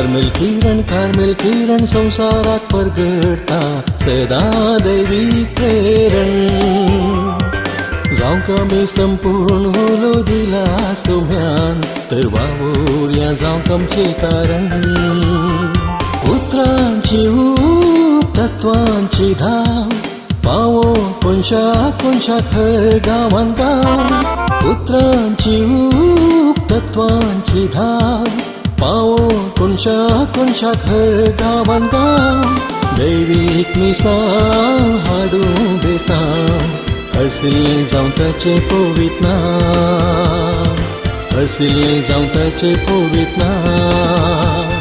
Carmel किरण, Carmel किरण, संवसाराक परगटता सदां दैवीक प्रेरण. जावंक आमी संपूर्ण उलो दिला सोम्यान, तर वावुरया जावंक आमचें तारण. उतरांची ऊब, तत्वांची धाव, पावो कोनशा कोनशाक, हर गांवान गांव. उतरांची ऊब, तत्वांची धाव, पावो कोनशा कोनशाक, हर गांवान गांव. दैवीक मिसां हाडूं बेसांव, हरसिल्लें जावं ताचें पवित्र नांव, हरसिल्लें जावं ताचें पवित्र नांव.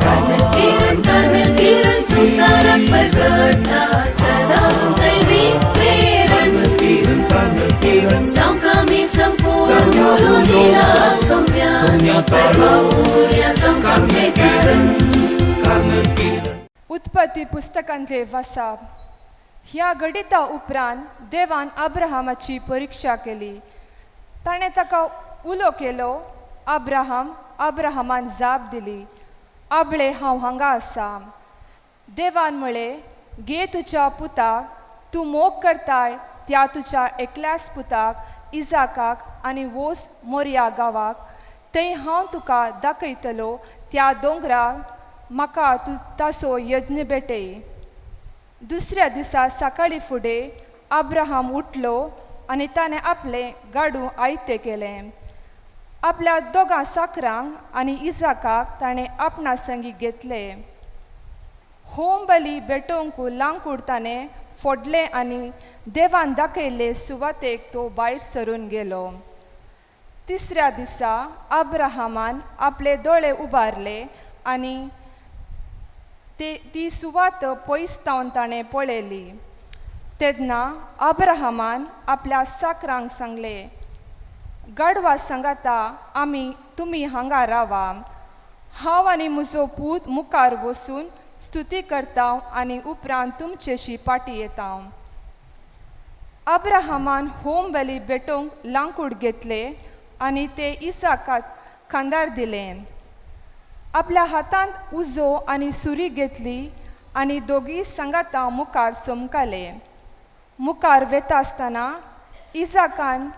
कार्मेल किरण, कार्मेल किरण, संवसाराक परगटता सदां दैवीक प्रेरण. किरण, कार्मेल किरण, जावंक आमी संपूर्ण उलो दिला सोम्यान, तर वावुरया जावंक आमचें तारण. कार्मेल किरण. उत्पत्ती पुस्तकांतले वासाप. ह्या घडिता उपरांत देवान अब्राहमाची परिक्षा केली. ताणें ताका उलो केलो, अब्राहम! अब्राहमान जाप दिली, आबळे, हांव हांगा आसा. देवान म्हळें, घे तुज्या पुताक, तूं मोग करताय त्या तुज्या एकल्याच पुताक इजाकाक, आनी वोस मोरया गांवाक. थंय हांव तुका दाखयतलो त्या दोंगराक म्हाका तूं ताचो यज्ञ भेटय. दुसऱ्या दिसा सकाळीं फुडें अब्राहम उठलो आनी ताणें आपलें गाडू आयतें केलें. आपल्या दोगां चाकरांक आनी इजाकाक ताणें आपणा संगी घेतले. होम बली भेटोवंक लांकूड ताणें फोडलें आनी देवान दाखयल्ले सुवातेक तो भायर सरून गेलो. तिसऱ्या दिसा अब्राहमान आपले दोळे उबारले आनी ते ती सुवात पयस तावन ताणें पळयली. तेन्ना अब्राहमान आपल्या चाकरांक सांगलें, गाडवा सांगाता आमी तुमी हांगा रावा. हांव आनी म्हजो पूत मुखार वचून स्तुती करता आनी उपरांत तुमचेशी पाटी येता. अब्राहमान होम बली भेटोवंक लांकूड घेतले आनी ते इसाका खांदार दिलें. आपल्या हातांत उजो आनी सुरी घेतली आनी दोगी सांगाता मुखार चमकाले. मुखार वेता आसतना इजाकान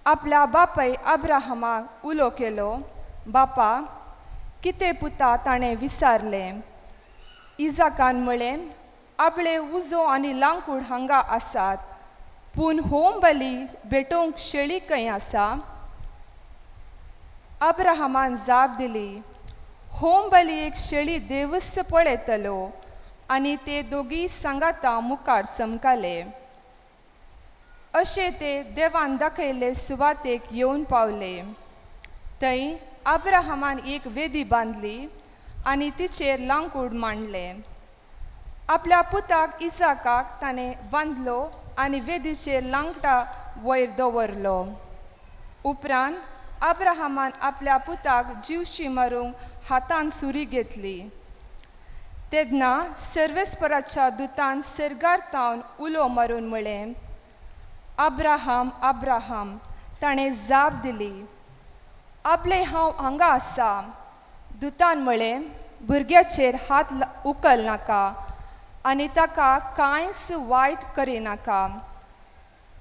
आपल्या बापाय अब्राहमाक उलो केलो, बापा! कितें पुता? ताणें विचारलें. इजाकान म्हळें, आपले उजो आनी लांकूड हांगा आसात, पूण होम बली भेटोवंक शेळी खंय आसा? अब्राहमान जाप दिली, होम बली एक शेळी देवच पळयतलो. आनी ते दोगी सांगाता मुखार चमकाले. अशे ते देवान दाखयल्ले सुवातेक येवन पावले. थंय अब्राहमान एक वेदी बांदली आनी तिचेर लांकूड मांडलें. आपल्या पुताक इसाकाक ताणें बांदलो आनी वेदीचेर लांकडां वयर दवरलो. उपरांत अब्राहमान आपल्या पुताक जिवशी मारूंक हातान सुरी घेतली. तेन्ना सर्वेस्पराच्या दुतान सर्गार तावन उलो मारून म्हळें, अब्राहम, अब्राहम! ताणें जाप दिली, आपले, हांव हांगा आसा. दुतान म्हळें, भुरग्याचेर हात उखल नाका आनी ताका कांयच वायट करिनाका.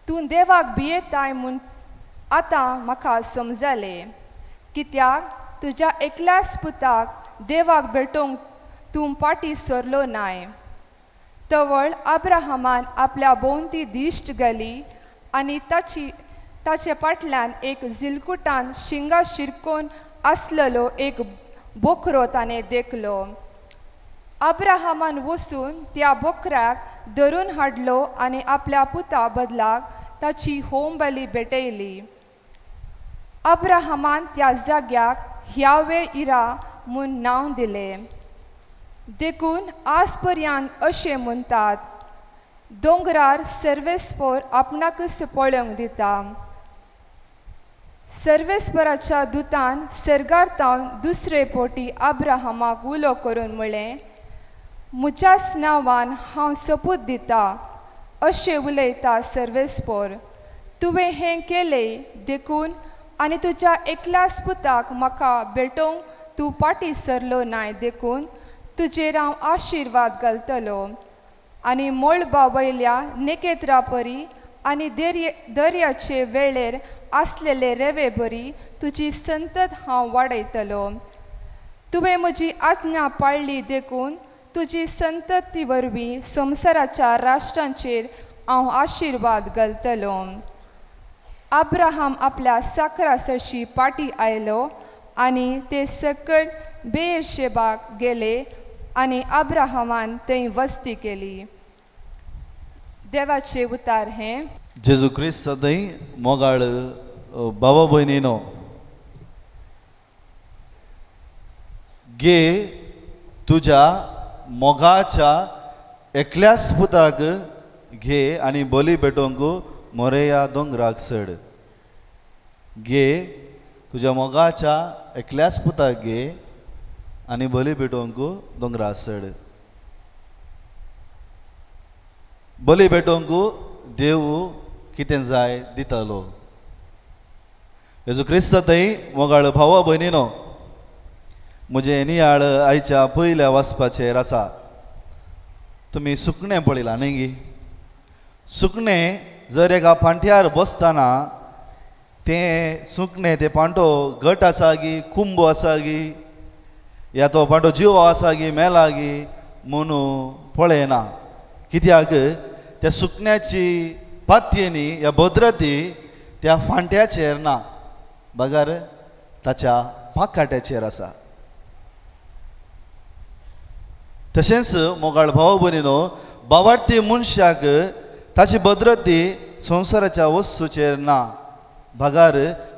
तूं देवाक भियेताय म्हूण आतां म्हाका समजलें, कित्याक तुज्या एकल्याच पुताक देवाक भेटोवंक तूं पाटी सरलो नाय. तवळ अब्राहमान आपल्या भोंवती दिश्ट घाली आनी ताची ताचे फाटल्यान एक जिलकुटान शिंगा शिरकोन आसलेलो एक बोकरो ताणें देखलो. अब्राहमान वचून त्या बोकऱ्याक धरून हाडलो आनी आपल्या पुता बदलाक ताची होम बली भेटयली. अब्राहमान त्या जाग्याक ह्यावे इरा म्हूण नांव दिलें. देखून आज पर्यंत अशें म्हणटात, दोंगरार सर्वेस्पोर आपणाकच पळोवंक दिता. सर्वेस्पराच्या दुतान सर्गार तावन दुसरे पोटी अब्राहमाक उलो करून म्हळें, म्हज्याच नांवान हांव सोपूत दिता, अशें उलयता सर्वेस्पोर, तुवें हें केलें देखून आनी तुज्या एकल्याच पुताक म्हाका भेटोवंक तूं पाटी सरलो नाय देखून तुजेर हांव आशिर्वाद घालतलो आनी मळबा वयल्या नेकेत्रा परी आनी दर्याचे वेळेर आसलेले रेवे बरी तुजी संतत हांव वाडयतलो. तुवें म्हजी आज्ञा पाळ्ळी देखून तुजी संतती वरवीं संवसाराच्या राष्ट्रांचेर हांव आशिर्वाद घालतलो. अब्राहम आपल्या साकरा सरशी पाटी आयलो आनी ते सकट बेरशेबाक गेले आनी अब्राहमान थंय वस्ती केली. देवाचे उतार हें. जेजू क्रिस्त थंय मोगाळ बाबा भयणीनो, गे तुज्या मोगाच्या एकल्याच पुताक घे आनी बली पेटोवंक मोरेया दोंगराक चड. घे तुज्या मोगाच्या एकल्याच पुताक घे आनी बली पेटोवंक दोंगराक चड. बली पेटोवंक देव कितें जाय दितालो. जेजू क्रिस्त थंय मोगाळ भावा भयणीनो, म्हजें नियाळ आयच्या पयल्या वाचपाचेर आसा. तुमी सुकणें पळयलां न्ही गी? सुकणें जर एका पांट्यार बसतना तें सुकणें तें पांटो घट आसा गी कुंबो आसा गी या तो पांटो जिवो आसा गी मेला गी म्हणून पळयना. कित्याक त्या सुकण्याची पातयेनी या भद्रती त्या फांट्याचेर ना, बगर ताच्या पाकाट्याचेर आसा. तशेंच मोगाळ भाव भयणीनो, बावार्थी मनशाक ताची भद्रती संवसाराच्या वस्तूचेर ना, बगर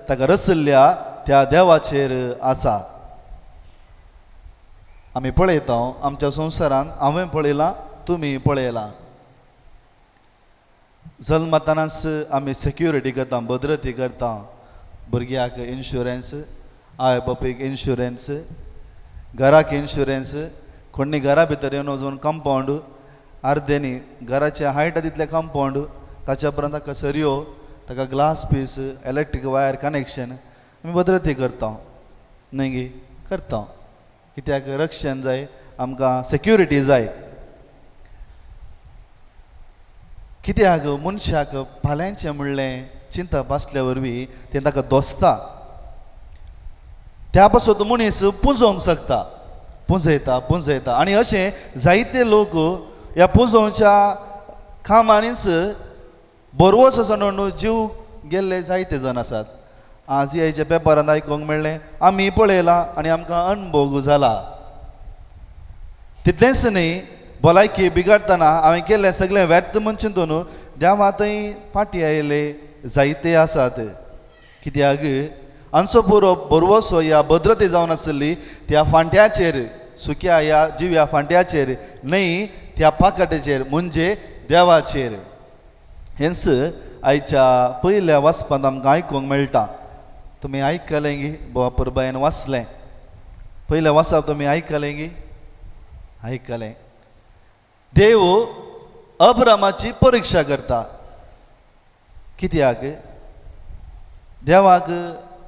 ताका रचल्ल्या त्या देवाचेर आसा. आमी पळयता आमच्या संवसारांत, हांवें पळयलां, तुमी पळयलां, जल्मतानाच आमी सेक्युरिटी करता, भद्रती करता. भुरग्याक इन्शुरन्स, आवय बापूयक इन्शुरन्स, घराक इन्शुरन्स. कोणी घरा भितर येवन वचून कंपावंड अर्दें न्ही, घराचे हायट तितलें कंपावंड, ताच्या उपरांत ताका सरयो, ताका glass piece, electric wire connection आमी भद्रती करता न्ही गी? करता. कित्याक रक्षण जाय आमकां, सेक्युरिटी जाय. कित्याक मनशाक फाल्यांचें म्हणलें चिंता बासल्या वरवीं तें ताका दोसता. त्या पासत मनीस पुंजोवंक शकता, पुंजयता पुंजयता. आनी अशें जायते लोक ह्या पुंजोवच्या कामांनीच बरवस आसा जीव गेल्ले जायते जाण आसात. आज आयच्या पेपरांत आयकूंक मेळ्ळें, आमी पळयलां आनी आमकां अणभोग जाला. तितलेंच न्ही, भलायकी बिगाडटना हांवें केल्लें सगळें व्यर्थ म्हूण चिंतून देवा थंय फाटीं आयिल्ले जायते आसात. कित्याक आमचो पुरो बरवसो ह्या भद्रते जावन आसली त्या फांट्याचेर, सुक्या ह्या जिव्या फांट्याचेर न्हय, त्या पाकाट्याचेर म्हणजे देवाचेर. हेंच आयच्या पयल्या वाचपांत आमकां आयकूंक मेळटा. तुमी आयकलें गी? बापुरबायन वाचलें पयलें वाचप, तुमी आयकलें गी? आयकलें. देव अब्रामाची परिक्षा करता. कित्याक देवाक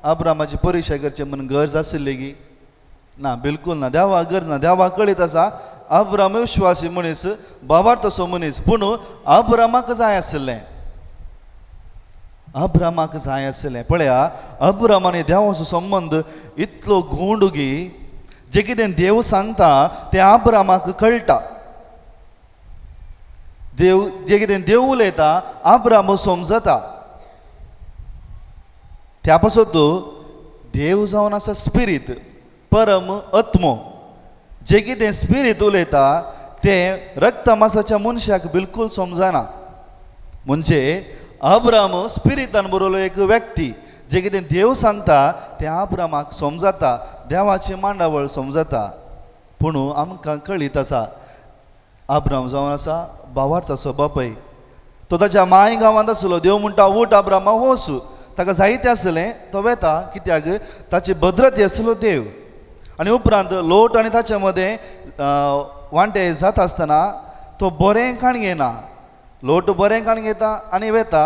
अब्रामाची परिक्षा करची म्हूण गरज आशिल्ली गी? ना, बिलकूल ना. देवाक गरज ना. देवाक कळीत आसा अब्राम विश्वासी मनीस, बाबार तसो मनीस. पूण अब्रामाक जाय आशिल्लें, अब्रामाक जाय आशिल्लें. पळया, अब्राम आनी देवाचो संबंद इतलो गूंड गी, जें कितें देव सांगता तें अब्रामाक कळटा. देव जें कितें देव उलयता अब्राम समजता. त्या पासत देव जावन आसा स्पिरीत, परम आत्मो. जें कितें स्पिरीत उलयता तें रक्त मासाच्या मनशाक बिलकूल समजना. म्हणजे अब्राम स्पिरितान बरोवलो एक व्यक्ती, जें कितें देव सांगता तें अब्रामाक समजता, देवाची मांडावळ समजता. पूण आमकां कळीत आसा अब्राम जावन आसा भावार्थाचो बापय. तो ताच्या माय गांवांत आसलो. देव म्हणटा उठ अब्रामा वच. ताका जायतें आसलें, तो वेता. कित्याक ताची भद्रती आसलो देव. आनी उपरांत लोट आनी ताचे मदें वांटे जाता आसतना तो बरें काण घेना. लोट बरें काण घेता आनी वेता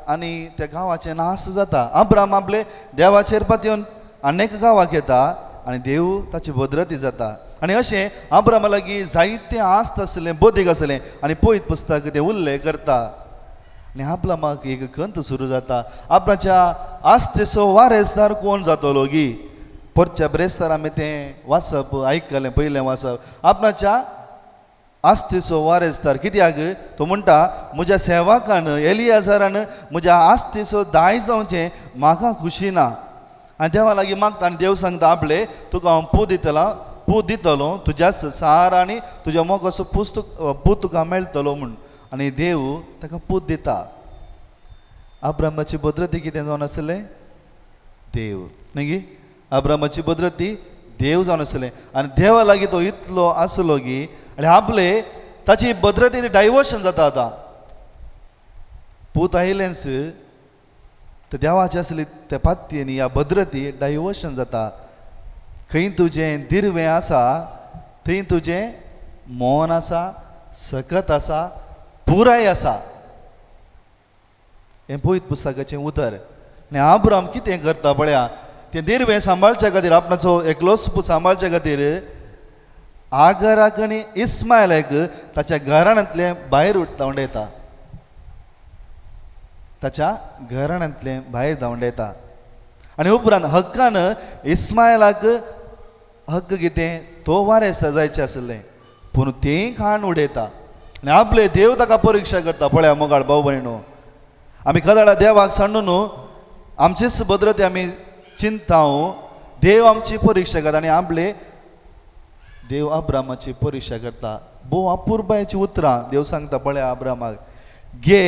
आनी त्या गांवाचें नाश जाता. अब्राम आपले देवाचेर पातयेवन आनी एक गांवाक येता आनी देव ताची भद्रती जाता. आनी अशें अब्रामा लागीं जायतें आस्त आसलें, बदीक आसलें आनी पयत पुस्तक तें उल्लेख करता. आनी अब्रामाक एक कंत सुरू जाता, आपणाच्या आस्तेचो वारेसदार कोण जातलो गी. परच्या ब्रेस्तार आमी तें वाचप आयकलें, पयलें वाचप, आपणाच्या आस्तेचो वारेसदार कित्याक तो म्हणटा म्हज्या सेवकान एलियाजारान म्हज्या आस्तेचो दाय जावचें म्हाका खुशी ना. आनी देवा लागीं मागता आनी देव सांगता आपले तुका हांव पूत दितलो, पूत दितलो तुज्याच सार आनी तुज्या मोगाचो पूत तुका मेळटलो म्हूण. आनी देव ताका पूत दिता. अब्रामाची भद्रती कितें जावन आसलें? देव न्ही गी. अब्रामाची भद्रती देव जावन आसलें आनी देवा लागीं तो इतलो आसलो की आनी आपले ताची भद्रती डायवर्शन जाता. आतां पूत आयलेंच तर देवाची आसली त्या पात्ती न्ही ह्या भद्रती डायवर्शन जाता. खंय तुजें दिर्वें आसा थंय तुजें मौन आसा, सकत आसा, पुराय आसा. हें पयत पुस्तकाचें उतर. आनी आब्राम कितें करता पळया, तें दिर्वें सांबाळच्या खातीर आपणाचो एकलोच पूत सांबाळच्या खातीर आगराक आनी इस्मायलाक ताच्या घराण्यांतलें भायर धांवडायता, ताच्या घराण्यांतलें भायर धांवडायता. आनी उपरांत हक्कान इस्मायलाक हक्क कितें तो वारेसदार जायचें आसलें, पूण तें खाण उडयता. आनी आपले देव ताका परिक्षा करता. पळया मोगाळ भाव भयणो, आमी कदाळा देवाक सांडून न्हू आमचीच भद्रते आमी चिंता, देव आमची परिक्षा करता. आनी आपले देव अब्रामाची परिक्षा करता. भोव अपुरबायेची उतरां देव सांगता पळया अब्रामाक, घे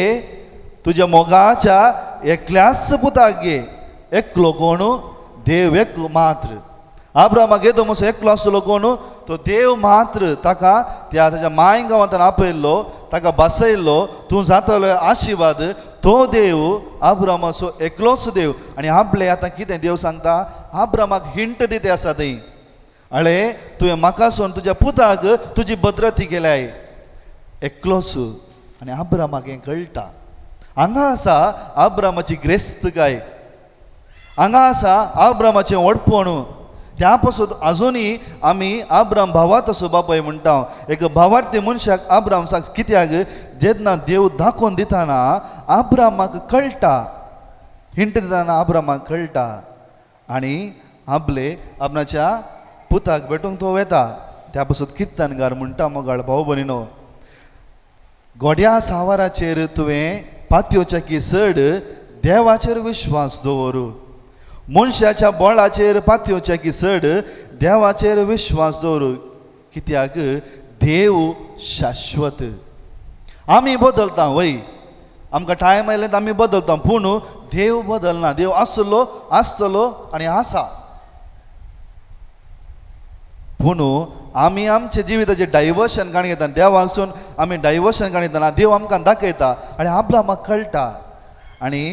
तुज्या मोगाच्या एकल्याच पुताक घे, एकलो कोण देव एकलो मात्र. अब्रामाक येदो मसो एकलो आसलो कोण तो देव मात्र ताका त्या ताच्या माय गांवांत आपयल्लो, ताका बसयल्लो, तूं जातलो आशिर्वाद. तो देव अब्रामाचो एकलोच देव. आनी आपले आतां कितें देव सांगता अब्रामाक हिंट दिते आसा थंय, अळे तुवें म्हाका सोन तुज्या पुताक तुजी भद्रती केल्याय एकलोच. आनी अब्रामाक हें कळटा. हांगा आसा अब्रामाची ग्रेस्तकाय, हांगा आसा अब्रामाचें व्हडपण. त्या पासून अजुनूय आमी अब्राम भावात असो बापाय म्हणटा. एक भावार्थी मनशाक अब्राम सांग कित्याक जेन्ना देव दाखोवन दितना अब्रामाक कळटा, हिंट दितना अब्रामाक कळटा. आनी आपले आपणाच्या पुताक भेटूंक तो वेता. त्या पासून किर्तनगार म्हणटा मोगाळ भाव भयणीनो, गोड्या सावाराचेर तुवें पातयोच्या की चड देवाचेर विश्वास दवरू, मनशाच्या बळाचेर पातयोच्या की चड देवाचेर विश्वास दवरू, कित्याक देव शाश्वत. आमी बदलता वय, आमकां टायम आयले आमी बदलता, पूण देव बदलना. देव आसलो, आसतलो आनी आसा. पूण आमी आमच्या जिविताचें डायवर्शन काण घेता, देवासून आमी डायवर्शन काण घेतना देव आमकां दाखयता आनी आपणाक कळटा. आनी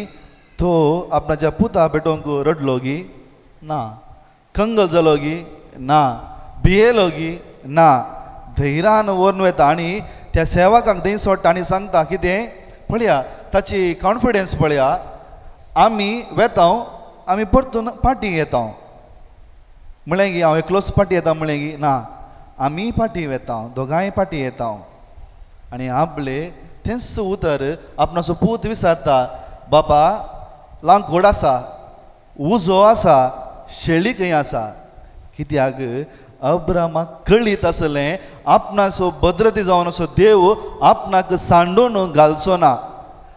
तो आपणाच्या पुता भेटोवंक रडलो गी ना, कंगल जालो गी ना, भियेलो गी ना, धैर्यान व्हरून वता. आनी त्या सेवकांक थंय सोडटा आनी सांगता कितें पळया, ताची कॉन्फिडन्स पळया, आमी वेता आमी परतून फाटीं येता. म्हळें की हांव एकलोच फाटीं येता म्हळें की ना, आमी फाटीं वेता, दोगांय फाटीं येता. आनी आपले तेंच उतर आपणाचो पूत विचारता, बाबा लांकूड आसा, उजो आसा, शेळी खंय आसा. कित्याक अब्रामाक कळीत आसलें आपणाचो भद्रती जावन असो देव आपणाक सांडून घालचो ना.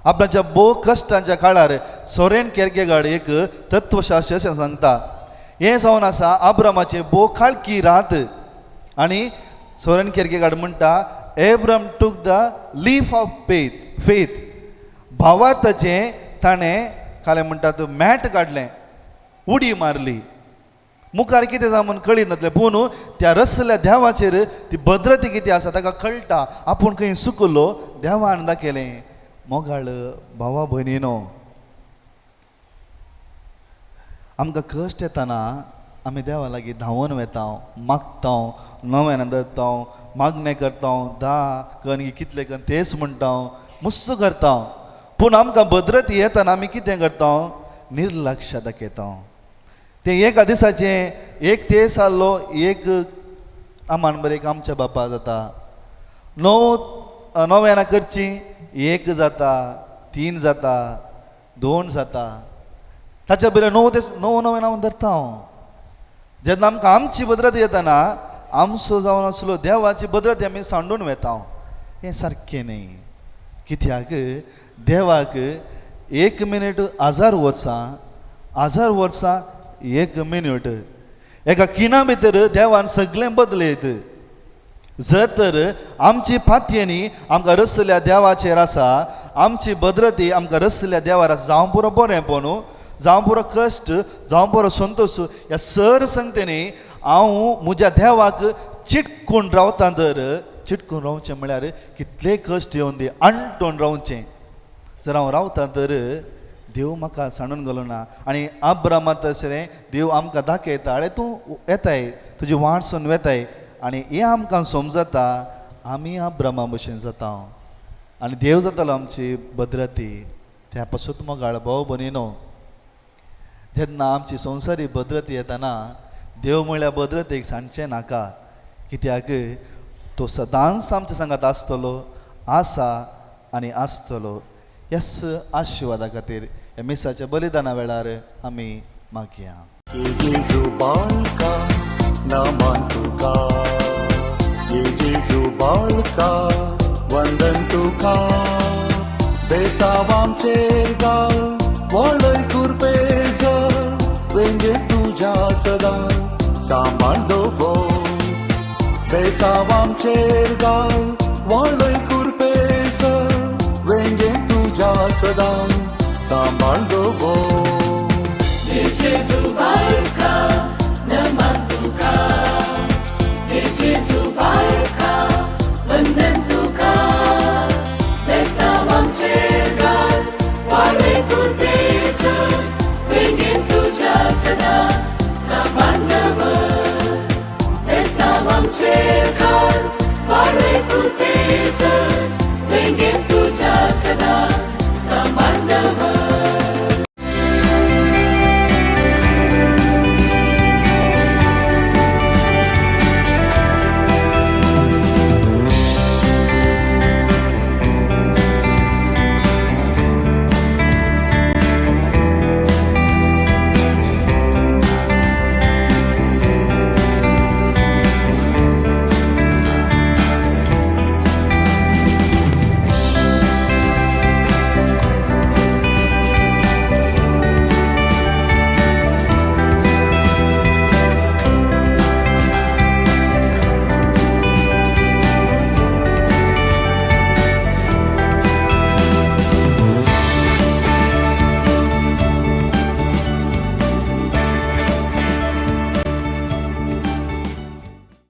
आपणाच्या भोव कश्टांच्या काळार सोरेन केरकेगाड एक तत्वशास्त्र अशें सांगता, हें जावन आसा अब्रामाचे भोव काळखी रात. आनी सोरेन केरकेगाड म्हणटा, Abram took the leap of faith. भावार्थाचें ताणें कालें म्हणटात मॅट काडलें, उडी मारली. मुखार कितें जाता म्हूण कळीत नासलें, पूण त्या रसल्या देवाचेर ती भद्रती कितें आसा ताका कळटा. आपूण खंय चुकलो देवान दाखयलें. मोगाळ भावा भयणीनो, आमकां कश्ट येतना आमी देवा लागीं धांवून वेता, मागता, नव्यान धरता, मागणें करता, धा कन कितले कन तेच म्हणटा, मस्त करता. पूण आमकां भद्रती येतना आमी कितें करता, निर्लक्ष दाखयता. तें एका दिसाचें एक तेस आहलो एक आमान बरें एक आमच्या बापा जाता. णव नव्याना करची एक जाता, 3 जाता, 2 जाता. ताच्या बरें 9 ते 9 नव्यान हांव धरता हांव. जेन्ना आमकां आमची भद्रता येताना आमचो जावन आसलो देवाची भद्रता आमी सांडून वेता. हें सारकें न्ही. कित्याक देवाक 1 मिनीट 1000 वर्सां, 1000 वर्सां 1 मिनीट, एका खिणा भितर देवान सगळें बदलयत. जर तर आमची फातयेनी आमकां रसल्या देवाचेर आसा, आमची भद्रती आमकां रसल्या देवार आसा, जावं पुरो बरेंपण, जावं पुरो कश्ट, जावं पुरो संतोश, ह्या सर संगतेनी हांव म्हज्या देवाक चिटकून रावता. तर चिटकून रावचें म्हळ्यार कितले कश्ट येवन दी अंटून रावचें. जर हांव रावता तर देव म्हाका सांडून घालूं ना. आनी अब्रामा तसलें देव आमकां दाखयता, आरे तूं येताय, तुजी वाटसून वेताय. आनी हें आमकां समजता, आमी अब्रामा भशेन जाता आनी देव जातालो आमची भद्रती. त्या पासून मोगाळ भाव भयणीनो, जेन्ना आमची संवसारी भद्रती येताना देव म्हळ्यार भद्रतेक सांडचें नाका. कित्याक तो सदांच आमच्या सांगात आसतलो, आसा आनी आसतलो. ह्याच आशिर्वादा खातीर ह्या मिसाच्या बलिदाना वेळार आमी मागया. जेजू बाळका नमन तुका, जेजू बाळका वंदन तुका, बेसावांचेर गाल वळय कुरपेज, वेंगे तुज्या सदां सांबाळ दवर. बेसावांचेर गाल वळय कुरपेज, वेंगे तुज्या सदां सांबाळ दवर. जेजू बाळका नमन तुका, जेजू बाळका वंदन तुका, बेसावांचेर गाल वाडय कुरपेज, वेंगेन तुज्या सदां सांबाळ दवर. बेसावांचेर गाल वाडय कुरपेज, वेंगेन तुज्या सदां